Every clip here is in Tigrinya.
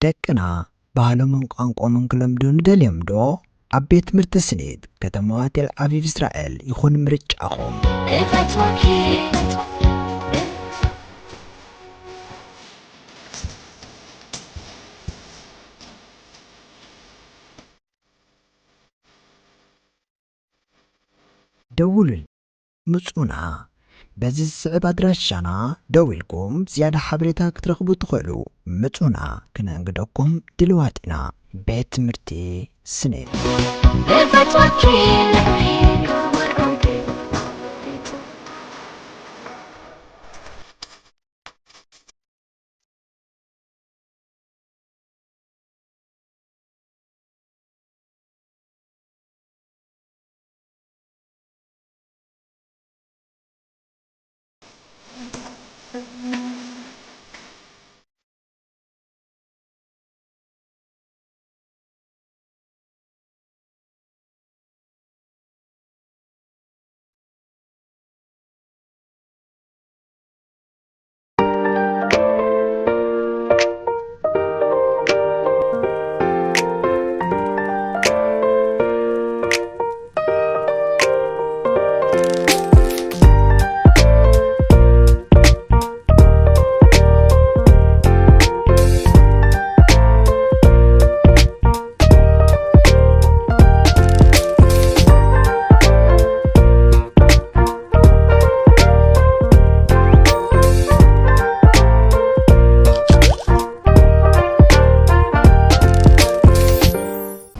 ደቅና ባህሎምን ቋንቋኦምን ክለምዱ ንደልዮም ዶ? ኣብ ቤት ትምህርቲ ስኒት ከተማዋ ቴል ኣቪቭ እስራኤል ይኹን ምርጫኹም። ደውሉልና፣ ምጹና። በዚ ዝስዕብ ኣድራሻና ደዊልኩም ዝያዳ ሓበሬታ ክትረኽቡ ትኽእሉ። ምጹና፣ ክነእንግደኩም ድልዋት ኢና። ቤት ትምህርቲ ስኔት።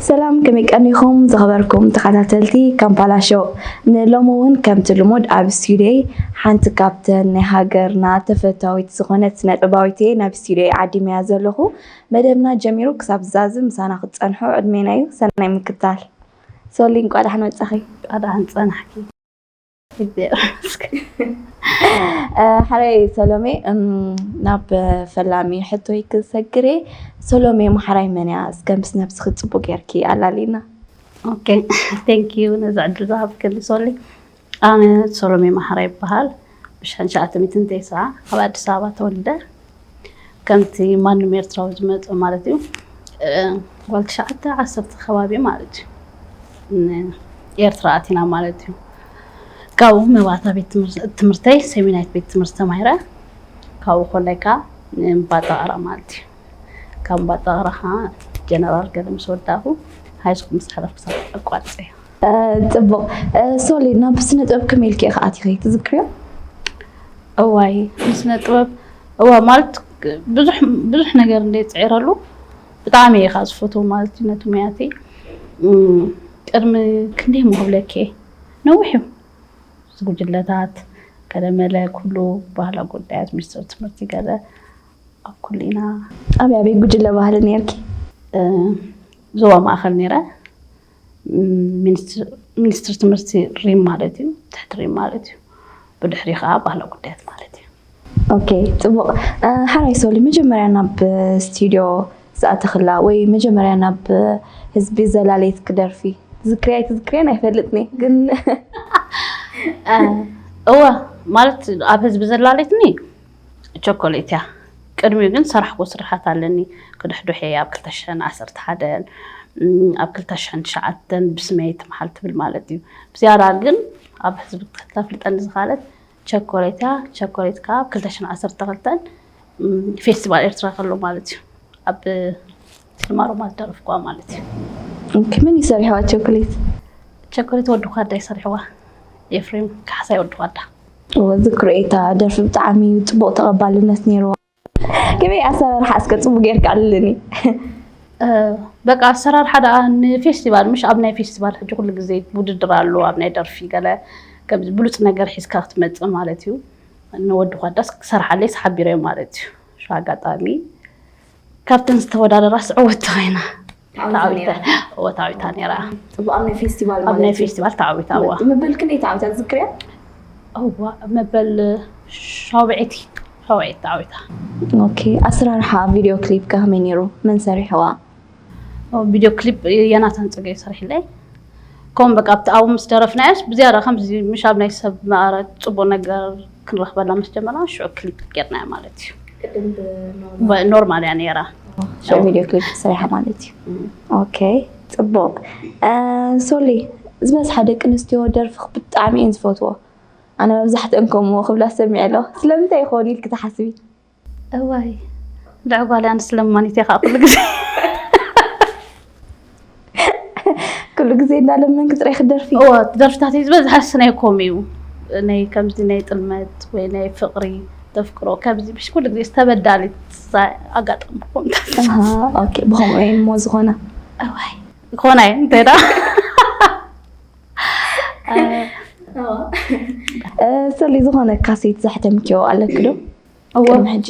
ሰላም፣ ከመይ ቀኒኹም ዝኸበርኩም ተኸታተልቲ ካምፓላ ሾው? ንሎሚ እውን ከምቲ ልሙድ ኣብ ስቱዲዮይ ሓንቲ ካብተን ናይ ሃገርና ተፈታዊት ዝኾነት ስነ ጥበባዊት እየ ናብ ስቱዲዮይ ዓዲመያ ዘለኹ። መደብና ጀሚሩ ክሳብ ዝዛዝም ምሳና ክትጸንሑ ዕድሜና እዩ። ሰናይ ምክታል። ሶሊ፣ እንቋዕ ደሓን መጻኺ። እንቋዕ ደሓን ጸናሕኪ። እግዚኣብሔር ይመስገን። እ፣ ሓራይ ሰሎሜ፣ እም፣ ናብ ፈላሚ ሕቶይ ክሰግር እየ። ሰሎሜ መሓራይ መን እያ? እስከ ምስ ነብስኺ ጽቡቅ ጌርኪ ኣላልይና። ኦኬ፣ ቴንክ ዩ ነዚ ዕድል ዝሃብክኒ ሶሊ። ኣነ ሰሎሜ መሓራይ ይበሃል። ብሽሕን ትሽዓተ ሚእትን ተስዓ ኣብ ኣዲስ ኣበባ ተወሊደ። ከምቲ ማንም ኤርትራዊ ዝመጽእ ማለት እዩ። እ፣ ጓል ትሽዓተ ዓሰርተ ከባቢ ማለት እዩ። ን-፣ ኤርትራ ኣቲና ማለት እዩ። ካብኡ መባእታ ቤት ትምህር-፣ ትምህርተይ ሰሚናይት ቤት ትምህርቲ ተማሂረ። ካብኡ ኮለይ ከኣ ንእምባጣቕራ ማለት እዩ። ካብ እምባጣቕራ ከኣ ጀነራል ገለ ምስ ወዳእኩ፣ ሃይስኩል ምስ ሓለፍኩ ክሳብ ኣቋርጸ እየ። እ፣ ጽቡቕ። እ፣ ሶሊ፣ ናብ ስነ ጥበብ ከመይ ኢልኪ ኢኺ ኣቲኺ ትዝክርዮ? እዋይ፣ ስነ ጥበብ፣ እዋ፣ ማለት ብዙሕ፣ ብዙሕ ነገር እንደ ጽዒረሉ ብጣዕሚ እየ ከዓ ዝፈትዎ ማለት እዩ ነቲ ሙያተይ። እም፣ ቅድሚ ክንደይ እሞ ክብለኪ እየ፣ ነዊሕ እዩ። እዚ ጉጅለታት፣ ገለ መለ፣ ኩሉ ባህላዊ ጉዳያት፣ ሚኒስትሪ ትምህርቲ ገለ ኣብ ኩሉ ኢና። ኣበይ ኣበይ ጉጅለ ባህሊ ነይርኪ? እ፣ ዞባ ማእኸል ነይረ። ም፣ ሚኒስትሪ፣ ሚኒስትሪ ትምህርቲ ሪም ማለት እዩ፣ ትሕቲ ሪም ማለት እዩ። ብድሕሪ ከዓ ባህላዊ ጉዳያት ማለት እዩ። ኦኬ፣ ጽቡቕ። እ፣ ሓራይ ሶሊ፣ መጀመርያ ናብ ስቱዲዮ ዝኣተኽላ ወይ መጀመርያ ናብ ህዝቢ ዘላለየትኪ ደርፊ ትዝክርያ ኣይትዝክርያን ኣይፈልጥን እየ፣ ግን እ፣ እወ፣ ማለት ኣብ ህዝቢ ዘላለየትኒ ቸኮሌት እያ። ቅድሚኡ ግን ዝሰራሕኩዎ ስርሓት ኣለኒ። ክድሕዱሕ እየ ኣብ ክልተ ሽሕን ዓሰርተ ሓደን፣ እም፣ ኣብ ክልተ ሽሕን ትሽዓተን ብስመይ ትምሓል ትብል ማለት እዩ። ብዝያዳ ግን ኣብ ህዝቢ ከተፍልጠኒ ዝኸኣለት ቸኮሌት እያ። ቸኮሌት ከኣ ኣብ ክልተ ሽሕን ዓሰርተ ክልተን፣ እም፣ ፌስቲቫል ኤርትራ ከሎ ማለት እዩ። ኣብ ሲኒማ ሮማ ዝደረፍኩዋ ማለት እዩ። ኦኬ፣ መን እዩ ሰሪሕዋ ቸኮሌት? ቸኮሌት ወዲ ኳዳ እዩ ሰሪሕዋ። ኤፍሬም ካሕሳይ ወዲ ኳዳ። እወ፣ ዝክሮ እየ፣ እታ ደርፊ ብጣዕሚ ጽቡቕ ተቐባልነት ነይርዋ። ከመይ ኣሰራርሓ እስከ ጽቡቕ ጌርካ ኣልልኒ። እ፣ በቃ ኣሰራርሓ ደኣ ንፌስቲቫል፣ ምሽ ኣብ ናይ ፌስቲቫል ሕጂ ኩሉ ግዜ ውድድር ኣሎ፣ ኣብ ናይ ደርፊ ገለ ከምዚ ብሉጽ ነገር ሒዝካ ክትመጽእ ማለት እዩ። ንወዲ ኳዳስ ክሰርሓለይ ሓቢረዮ ማለት እዩ። ሽዑ ኣጋጣሚ ካብተን ዝተወዳደራ ዝዕወት ተኾይና። ተዓዊታ ተዓዊታ። ነይራ። እወ፣ ተዓዊታ ነይራ። ጽቡቕ፣ ኣብ ናይ ፌስቲቫል ኣብ ናይ ማለት እዩ። ፌስቲቫል ተዓዊታ፣ እወ። መበል ክንደይ ተዓዊታ ትዝክርያ? እዋ፣ መበል ሻውብዒቲ፣ ሻውብዒቲ ተዓዊታ። ኦኬ፣ ኣሰራርሓ ቪድዮ ክሊፕ ከ ከመይ ነይሩ? መን ሰሪሕዋ? ኦ፣ ቪድዮ ክሊፕ የናታን ጸጋይ ሰሪሕለይ። ከምኡ በቃ ኣብቲ ኣብኡ ምስ ደረፍናዮስ ብዝያዳ ከምዚ ምሽ ኣብ ናይ ሰብ መቐረት ጽቡቕ ነገር ክንረኽበላ ምስ ጀመርና ሽዑ ክሊፕ ጌርናዮ ማለት እዩ። ቅድም ብኖርማል። ኖርማል እያ ነይራ። ቪድዮ ክሊፕ ሰሪሓ ማለት እዩ። ኦኬ፣ ፅቡቅ። ሶሊ፣ ዝበዝሓ ደቂ ኣንስትዮ ደርፍኽ ብጣዕሚ እየን ዝፈትዎ። ኣነ መብዛሕትአን ከምኡ ክብላ ሰሚዐ ኣለኹ። ስለምንታይ ይኸውን ኢልክ ትሓስቢ? እዋይ፣ ድዕጓል ኣንስ ለማኒት እየ ከዓ ኩሉ ግዜ። ኩሉ ግዜ እንዳለመንክ ጥራይ ክትደርፊ? እወ፣ ደርፍታተይ ዝበዝሐ ስናይ ኮም እዩ። ናይ ከምዚ ናይ ጥልመት ወይ ናይ ፍቅሪ፣ ተፍቅሮ፣ ከምዚ ምሽ ኩሉ ግዜ ዝተበዳሊት ኣጋጣሚ ኮምታት። ኦኬ፣ ብኸምኡ እየን እሞ ዝኾና። እዋይ፣ ዝኾና እየን እንታይ ደኣ። ሰሊ፣ ዝኾነ ካሴት ዘሕተምክዮ ኣለክ ዶ? እወ። ቅድሚ ሕጂ?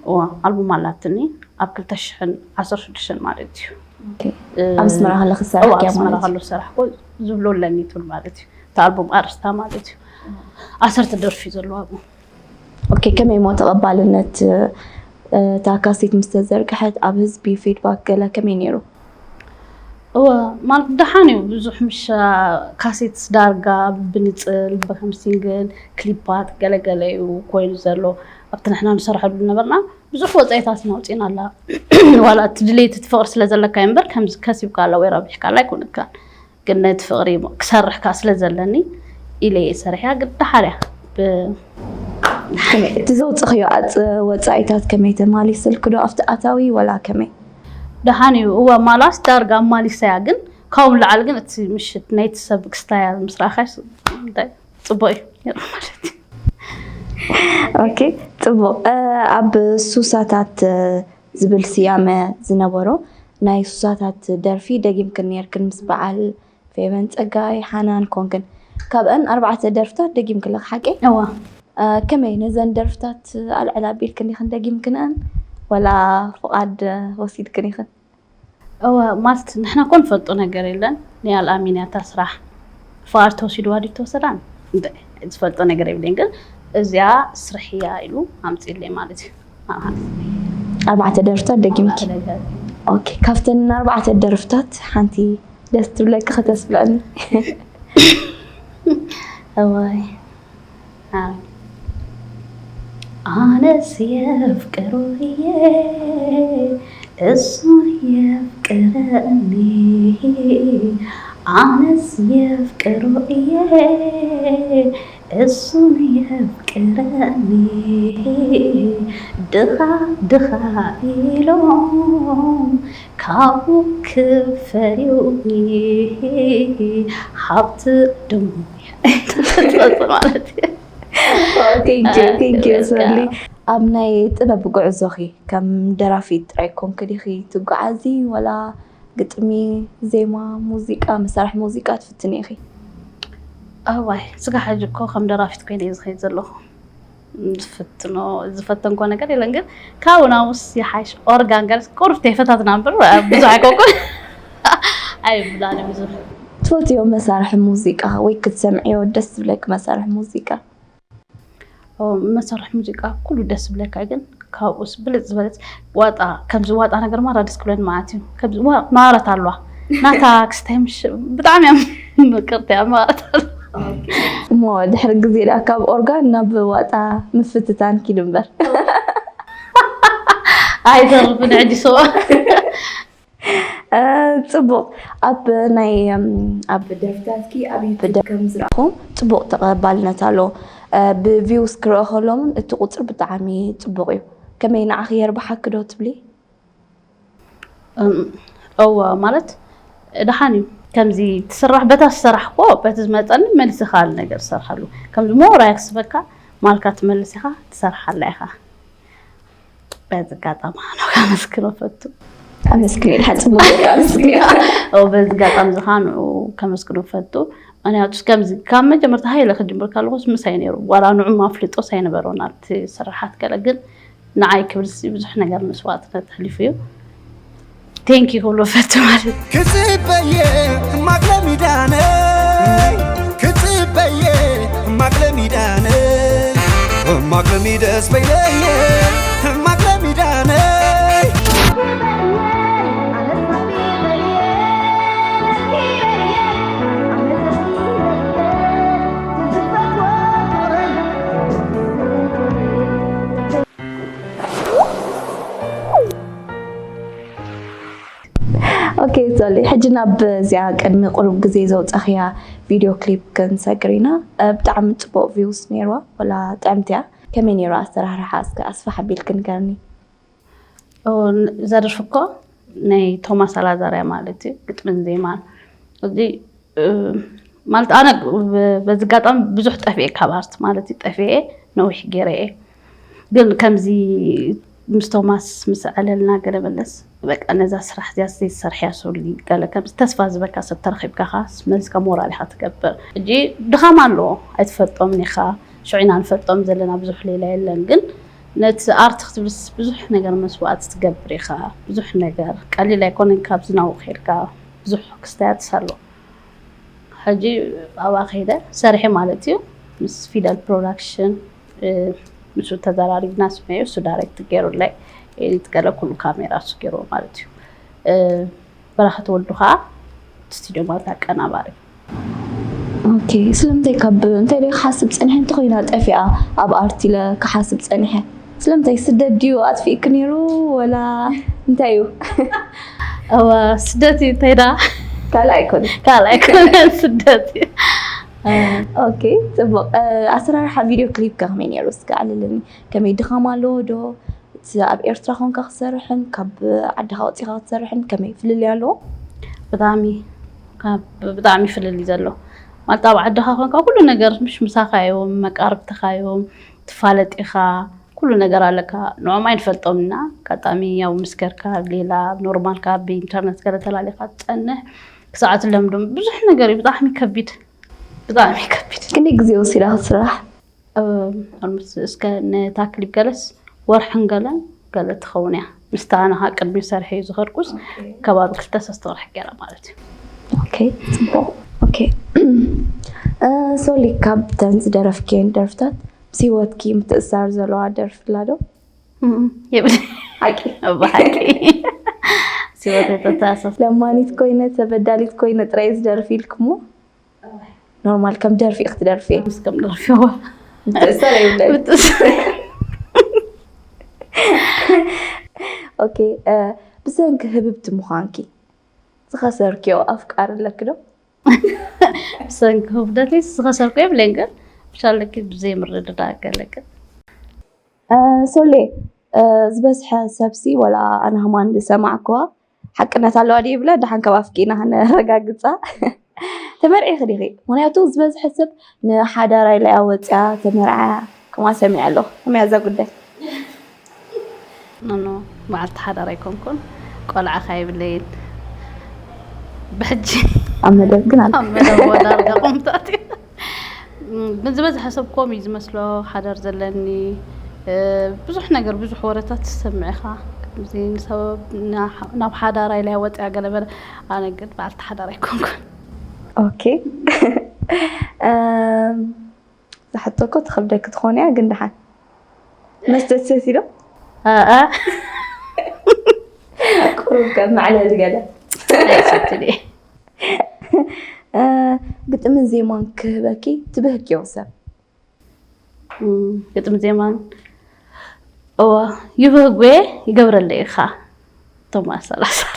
እወ፣ ኣልቡም ኣላትኒ ኣብ ክልተ ሽሕን ዓሰርተ ሽዱሽተን ማለት እዩ። ኣብ ኣስመራ ከለኺ ዝሰራሕክያ ማለት እዩ? ኣስመራ ከለኹ ዝሰራሕኮ ዝብሎ ኣለኒ ትብል ማለት እዩ። እቲ ኣልቡም ኣርስታ ማለት እዩ። ዓሰርተ ደርፊ እዩ ዘለዎ ኣብኡ። ኦኬ፣ ከመይ እሞ ተቐባልነት እታ ካሴት ምስ ተዘርግሐት ኣብ ህዝቢ ፊድባክ ገለ ከመይ ነይሩ? እወ፣ ማለት ደሓን እዩ። ብዙሕ ምሽ ካሴትስ ዳርጋ ብንጽል ብከም ሲንግል ክሊፓት ገለገለ እዩ ኮይኑ ዘሎ። ኣብቲ ንሕና ንሰርሐሉ ነበርና ብዙሕ ወጻኢታት ኢና ኣውጺእና ኣላ። ዋላ እቲ ድሌት እቲ ፍቕሪ ስለ ዘለካ እዩ እምበር ከምዚ ከሲብካ ኣላ ወይ ረቢሕካ ኣላ ኣይኮነካን። ግን ነቲ ፍቕሪ ክሰርሕ ከኣ ስለ ዘለኒ ኢለ እየ ሰሪሐያ። ግን ደሓር እያ ብ- እቲ ዘውፅኽዮ ኣፅ ወፃኢታት ከመይ ተማሊስልክ ዶ ኣብቲ ኣታዊ ወላ ከመይ? ደሓን እዩ እወ ማላስ ዳርጋ ኣማሊሰያ ግን ካብኡ ንላዕሊ ግን እቲ ምሽት ናይቲ ሰብ ክስታያ ምስ ረኣኻስ እንታይ ፅቡቅ እዩ ነይሩ ማለት እዩ። ኦኬ፣ ፅቡቅ። ኣብ ሱሳታት ዝብል ስያመ ዝነበሮ ናይ ሱሳታት ደርፊ ደጊምክን ነይርክን ምስ በዓል ፌቨን ፀጋይ ሓናን ኮንክን። ካብአን ኣርባዕተ ደርፍታት ደጊምክለክ ሓቂ? እዋ ከመይ ነዘን ደርፍታት ኣልዕል ኣቢልክን ዲኽን ደጊምክንአን ወላ ፍቓድ ወሲድክን ኢኽን? እወ ማለት ንሕና እኮ ንፈልጦ ነገር የለን። ናይ ኣልኣሚን እያ እታ ስራሕ። ፍቓድ ተወሲድዋ ድዩ ተወሰዳን? እንተ- ዝፈልጦ ነገር የብለይን ግን እዚኣ ስርሕያ ኢሉ ኣምፅለይ ማለት እዩ። ኣብ ሓንቲ ኣርባዕተ ደርፍታት ደጊምኪ? ኣርባዕተ ደርፍታት። ኦኬ፣ ካብተን ኣርባዕተ ደርፍታት ሓንቲ ደስ ትብለኪ ከተስምዕኒ? እዋይ ኣነስ የፍቅሮ እየ እሱን የፍቅረኒ ኣነስ የፍቅሮ እየ እሱን የፍቅረኒ ድኻ ድኻ ኢሎም ካብኡ ክፈልዩ ሃብቲ ድሙ ማለት እዩ። Thank you, thank you ሰሊ። ኣብ ናይ ጥበብ ጉዕዞኺ ከም ደራፊት ጥራይ ኮንክ ዲኺ ትጓዓዚ ወላ ግጥሚ፣ ዜማ፣ ሙዚቃ፣ መሳርሒ ሙዚቃ ትፍትኒ ኢኺ? እዋይ ስጋ ሕጂ እኮ ከም ደራፊት ኮይነ እየ ዝኸይድ ዘለኹ። ዝፍትኖ ዝፈተንኮ ነገር የለን ግን ካብኡ ናብስ ይሓይሽ ኦርጋን ገርስ ቁሩብ ተይፈታትና እምበር ብዙሕ ኣይኮንኩን ኣይብላን ብዙሕ። ትፈትዮ መሳርሒ ሙዚቃ ወይ ክትሰምዕዮ ደስ ዝብለኪ መሳርሒ ሙዚቃ? መሳርሒ ሙዚቃ ኩሉ ደስ ዝብለካ ግን ካብኡስ ብልፅ ዝበለፅ ዋጣ ከምዚ ዋጣ ነገር ማራ ደስ ክብለኒ ማለት እዩ። ከምዚ ዋ- ማረት ኣለዋ ናታ ክስታይ ምሽ ብጣዕሚ እያ ምቅርቲ እያ ማረት ኣለዋ። እሞ ድሕሪ ግዜ ደኣ ካብ ኦርጋን ናብ ዋጣ ምፍትታን ኪዱ እምበር። ኣይተርፍን ሕጂ ሰው እ፣ ፅቡቅ። ኣብ ናይ እም፣ ኣብ ደርፍታትኪ ኣብ ዩቱብ ከም ዝረእኹ ፅቡቅ ተቐባልነት ኣለዎ። እ፣ ብቪውስ ክረአ ከሎ እውን እቲ ቁፅሪ ብጣዕሚ ፅቡቅ እዩ። ከመይ ንዓኺ የርብሓኪ ዶ ትብሊ? እም፣ እወ ማለት ደሓን እዩ ከምዚ ትስራሕ በታ ዝሰራሕኮ በቲ ዝመፀኒ መልሲ ካል ነገር ዝሰርሓሉ ከምዚ ሞራ የክስበካ ማልካ ትመልስ ኢኻ ትሰርሓላ ኢኻ በዚ ኣጋጣሚ ኻኖ ከመስግኖ ፈቱ ኣመስግን ኢልካ ፅቡቅ ጌርካ ኣመስግን ኢኻ። ኦ በዚ ኣጋጣሚ ዝኻኑ ከመስግኖ ፈቱ ምክንያቱ ከምዚ ካብ መጀመርታ ሃይለ ክጅምር ከለኹስ ምሳይ ነይሩ ዋላ ንዑም ኣፍልጦስ ኣይነበሮን ኣብቲ ስራሓት ገለ ግን ንዓይ ክብል ሲ ብዙሕ ነገር መስዋእትነት ኣሕሊፉ እዩ ቴንኪ ክብሎ ፈቱ ማለት ክፅበየ ሕማቅ ለሚዳነይ ክፅበየ ሕማቅ ለሚዳነይ ሕማቅ ለሚደስ በይነየ ሕማቅ ለሚዳነይ ኦኬ ሶሊ፣ ሕጂ ናብ እዚኣ ቅድሚ ቁሩብ ግዜ ዘውጻኽያ ቪድዮ ክሊፕ ክንሰግር ኢና። እ፣ ብጣዕሚ ጽቡቕ ቪውስ ነይርዋ፣ ወላ ጥዕምቲ እያ። ከመይ ነይሩ ኣሰራርሓ? እስከ ኣስፍሕ ኣቢልኪ ንገርኒ። እዛ ደርፊ እኮ ናይ ቶማስ ኣላዛርያ ማለት እዩ፣ ግጥምን ዜማን። እዚ እ፣ ማለት ኣነ ብ- በዚ ኣጋጣሚ ብዙሕ ጠፊኤ ካብ ኣርት ማለት እዩ፣ ጠፊኤ ነዊሕ ገይረ እየ። ግን ከምዚ ምስ ቶማስ ምስ ኣዕለልና ገለ መለስ በቃ ነዛ ስራሕ እዚኣ ዘይትሰርሕያ ሶሊ፣ ገለ ከምዚ ተስፋ ዝበካ ሰብ ተረኺብካ ኸዓ መሊስካ ሞራል ኢኻ ትገብር። ሕጂ ድኻም ኣለዎ ኣይትፈልጦምን ኢኻ፣ ሽዑ ኢና ንፈልጦም ዘለና ብዙሕ ሌላ የለን። ግን ነቲ ኣርት ክትብልስ ብዙሕ ነገር መስዋእቲ ትገብር ኢኻ፣ ብዙሕ ነገር ቀሊል ኣይኮነን። ካብዚ ናብኡ ከይድካ ብዙሕ ክስታያትስ ኣሎ። ሕጂ ኣብኣ ከይደ ሰሪሐ ማለት እዩ። ምስ ፊደል ፕሮዳክሽን ምስ ተዘራሪብና ስመዩ እሱ ዳይሬክት ገይሩለይ፣ ኤዲት ገለ ኩሉ ካሜራ እሱ ገይርዎ ማለት እዩ። በረኸት ወልዱ ከዓ ስቱድዮ ማለት ኣቀናባሪ። ኦኬ፣ ስለምንታይ ካብ እንታይ ዶ ክሓስብ ጸኒሐ እንተኾይና ጠፊኣ ኣብ ኣርት ኢለ ክሓስብ ጸኒሐ። ስለምንታይ ስደት ድዩ ኣጥፊእክ ነይሩ ወላ እንታይ እዩ? እወ ስደት እዩ እንታይ ዳ ካልእ ኣይኮነ። ካልእ ኣይኮነን ስደት እዩ። ኦኬ፣ ጽቡቕ። እ፣ ኣሰራርሓ ቪድዮ ክሊፕ ከ ከመይ ነይሩ? እስከ ኣዕልለኒ። ከመይ ድኻም ኣለዎ ዶ? እቲ ኣብ ኤርትራ ኮንካ ክሰርሕን ካብ ዓድኻ ወጺኻ ክትሰርሕን ከመይ ፍልልይ ኣለዎ? ብጣዕሚ ካብ ብጣዕሚ ፍልልይ ዘሎ ማለት ኣብ ዓድኻ ኮንካ ኩሉ ነገር ምሽ ምሳኻ እዮም መቃርብትኻ እዮም ትፋለጥ ኢኻ ኩሉ ነገር ኣለካ ንዖም ኣይንፈልጦም ኢና ኣጋጣሚ ያው ምስ ከድካ ሌላ ኖርማልካ ብኢንተርነት ገለ ተላሊኻ ትጸንሕ ክሳዕ ትለምዶም ብዙሕ ነገር እዩ ብጣዕሚ ከቢድ ብጣዕሚ ከቢድ ክንደይ ግዜ ወሲዳ ክትስራሕ? እስከ ነታ ክሊፕ ገለስ ወርሕን ገለን ገለ ትኸውን እያ ምስታ ኣነ ከዓ ቅድሚ ሰርሐ እዩ ዝኸድኩስ ከባቢ ክልተ ሰስተ ወርሒ ገይረ ማለት እዩ ኦኬ ጽቡቕ ኦኬ እ፣ ሶሊ ካብ ተን ዝደረፍክየን ደርፍታት ምስ ህይወትኪ ምትእሳር ዘለዋ ደርፊ ኣላ ዶ? እም፣ የብል ሓቂ ብሓቂ ሲወት ተተሳስ ለማኒት ኮይነ ተበዳሊት ኮይነ ጥራይ ዝደርፍ ኢልክሞ ኖርማል ከም ደርፊ ክትደርፊ ምስ ከም ደርፊዋ ምትእሳር የብለን ብትስ ኦኬ እ፣ ብሰንኪ ህብብቲ ምዃንኪ ዝኸሰርክዮ ኣፍቃሪ ኣለኪ ዶ? ብሰንኪ ህብደተይ ዝኸሰርኩ የብለን ግን ብሻለኪ ብዘይ ምርድዳእ ገለግን እ፣ ሶሌ እ፣ ዝበዝሐ ሰብሲ ወላ ኣነ ከማን ዝሰማዕክዋ ሓቅነት ኣለዋ ድዩ ይብለ ደሓን ካብ ኣፍኪ ኢና ክነረጋግፃ ተመርዒኺ ዲኺ ምክንያቱ ዝበዝሐ ሰብ ንሓዳር ኢላ እያ ወፅያ ተመርዓ ከምኣ ሰሚዐ ኣለኹ ከመይ እያ እዛ ጉዳይ ኖኖ በዓልቲ ሓዳር ኣይኮንኩን ቆልዓ ከ የብለይን ብሕጂ ኣብ መደብ ግን ኣሎ ኣብ መደብ ወዳርጋ ቁምታት ግን ዝበዝሐ ሰብ ኮም እዩ ዝመስሎ ሓዳር ዘለኒ እ፣ ብዙሕ ነገር ብዙሕ ወረታት ትሰምዕ ኢኻ ከምዚ ንሰበብ ናብ ሓዳር ኢላ እያ ወፅያ ገለበለ ኣነ ግን በዓልቲ ሓዳር ኣይኮንኩን ኦኬ እም፣ ዝሓቶ እኮ ትኸብደኪ ትኾን እያ ግን ደሓን መስተ ትሰቲ ዶ ኣኣ ቁሩብ ከም መዕለሊ ገለ ኣይሰትን እየ እ፣ ግጥምን ዜማን ክህበኪ ትብህግዮ ሰብ እም፣ ግጥሚ ዜማን እወ ይብህጉ እየ ይገብረለይ ኢኻ ቶማስ ኣላሳር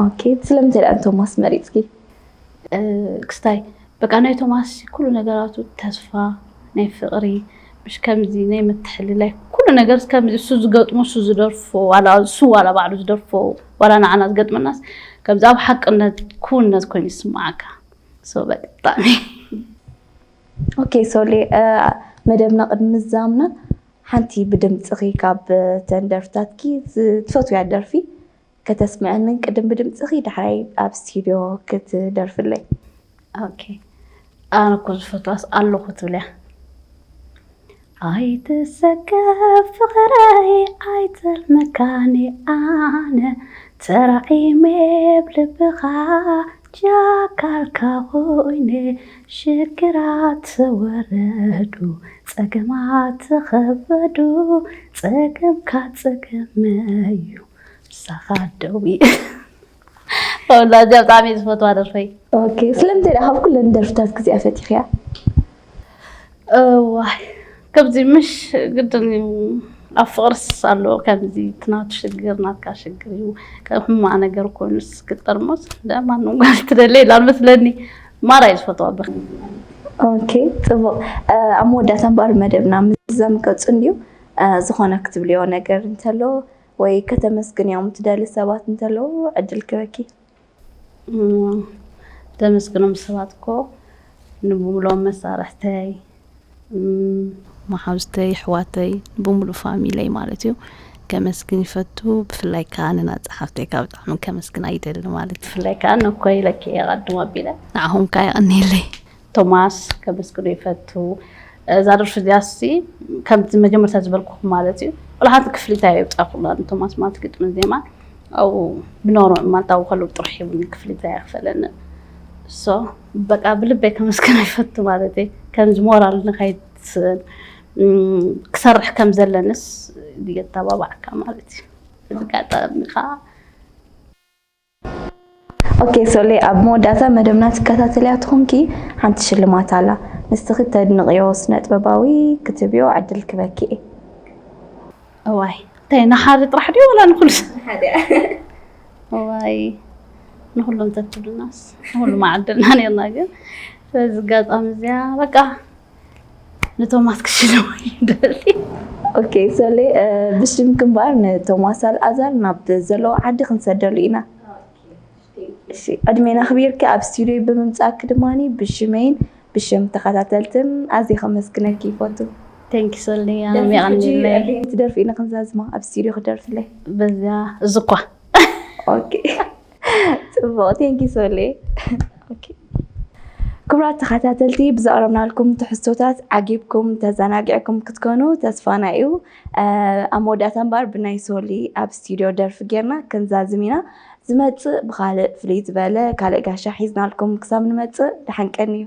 ኦኬ ስለምንታይ ደኣ ንቶማስ መሪፅኪ እ፣ ክስታይ በቃ ናይ ቶማስ ኩሉ ነገራቱ ተስፋ ናይ ፍቕሪ ምሽ ከምዚ ናይ ምትሕልላይ ኩሉ ነገር ከምዚ እሱ ዝገጥሞ እሱ ዝደርፎ ዋላ እሱ ዋላ ባዕሉ ዝደርፎ ዋላ ንዓና ዝገጥመናስ ከምዚ ኣብ ሓቅነት ክውነት ኮይኑ ይስማዓካ ሶ በቃ ብጣዕሚ ኦኬ ሶሊ እ፣ መደብና ቅድሚ ምዛምና ሓንቲ ብድምፅኺ ካብ ተን ደርፍታትኪ ዝ- ትፈትውያ ደርፊ ከተስምዐንን ቅድም ብድምፅኺ ዳሕራይ ኣብ ስቱድዮ ክትደርፍለይ ኦኬ ኣነ እኮ ዝፈትዋስ ኣለኹ ትብልያ ኣይትሰከፍ ፍቕረይ ኣይጠልመካኒ ኣነ ተራዒመ ብልብኻ ጃካልካ ኮይነ ሽግራት ተወረዱ ጸገማት ተኸበዱ ጸገምካ ጸገመዩ ምሳኻ ደዊ ወላ እዚኣ ብጣዕሚ እየ ዝፈትዋ ደርፈይ ኦኬ ስለምንታይ ደኣ ካብ ኩለን ደርፍታት ክዚኣ ፈቲኽያ እዋይ ከምዚ ምሽ ግድን እዩ ኣብ ፍቕርስ ኣሎ ከምዚ እቲ ናቱ ሽግር ናትካ ሽግር እዩ። ከም ሕማቕ ነገር ኮይኑስ ክጠርሞስ ደማን ጓል ትደለ ኢላ መስለኒ። ማራ እዩ ዝፈትዋ በ ኦኬ፣ ጽቡቕ። ኣብ መወዳእታ እምበኣር መደብና ምዘም ገጹ እንድዩ። ዝኾነ ክትብልዮ ነገር እንተሎ ወይ ከተመስግንዮም ትደሊ ሰባት እንተለዉ ዕድል ክበኪ። ተመስግኖም ሰባት እኮ ንብምሎም መሳርሕተይ፣ መሓውዝተይ፣ ኣሕዋተይ፣ ብሙሉእ ፋሚለይ ማለት እዩ ከመስግን ይፈቱ። ብፍላይ ከዓ ንናጻ ሓፍተይ ካብ ብጣዕሚ ከመስግና ይደሊ ማለት እዩ። ብፍላይ ከዓ ነኮይ ለኪ የቐድሞ ኣቢለ ንዓኹም ከዓ የቐንየለይ። ቶማስ ከመስግኖ ይፈቱ። እዛ ደርፊ እዚኣሲ ከምቲ መጀመርታ ዝበልኩኹም ማለት እዩ፣ ወላ ሓንቲ ክፍሊት ኣየውፃእኩላን። ቶማስ ማለት ግጥሚ ዜማ ኣብኡ ብኖሮ ማለት ኣብኡ ከለዉ ጥራሕ ሂቡኒ፣ ክፍሊት ኣይኽፈለንን። ሶ በቃ ብልበይ ከመስግኖ ይፈቱ ማለት እዩ። ከምዚ ሞራል ንኸይትስእን ክሰርሕ ከም ዘለንስ የተባባዕካ ማለት እዩ። እዚ ኣጋጣሚ ከዓ ኦኬ ሶሌ፣ ኣብ መወዳእታ መደብና ትከታተልያ ትኾንኪ ሓንቲ ሽልማት ኣላ። ንስኺ ተድንቕዮ ስነ ጥበባዊ ክትብዮ ዕድል ክበኪ እየ። እዋይ እንታይ ንሓደ ጥራሕ ድዩ ወላ ንኩሉ? ሓደ። እዋይ ንኩሉ እንተትብልናስ ንኩሉ ማዕድልና ነርና። ግን በዚ ኣጋጣሚ እዚኣ በቃ ንቶማስ ክሽልሞ ይደሊ። ኦኬ ሶሌ፣ ብሽምኪ እምበኣር ንቶማስ ኣልኣዛር ናብ ዘለዎ ዓዲ ክንሰደሉ ኢና። እሺ፣ ዕድሜና ኣኽቢርኪ ኣብ ስቱድዮ ብምምጻእኪ ድማ ብሽመይን ብሽም ተኸታተልትን ኣዝየ ከመስግነኪ ይፈቱ። ቴንኪ ሶልያ። ደርፊ ሕጂ የቐንየለይ። ኣበየንቲ ደርፊ ኢና ክንዛዝማ ኣብ ስቱድዮ ክደርፍለይ? በዚያ እዚ እኳ ኦኬ፣ ጽቡቕ። ቴንኪ ሶሌ። ኦኬ፣ ክቡራት ተኸታተልቲ፣ ብዘቕረብናልኩም ትሕዝቶታት ዓጊብኩም ተዘናጊዕኩም ክትኮኑ ተስፋና እዩ። ኣብ መወዳእታ እምበኣር ብናይ ሶሊ ኣብ ስቱድዮ ደርፊ ጌርና ክንዛዝም ኢና። ዝመጽእ ብኻልእ ፍልይ ዝበለ ካልእ ጋሻ ሒዝናልኩም ክሳብ ንመጽእ ደሓን ቀንዩ።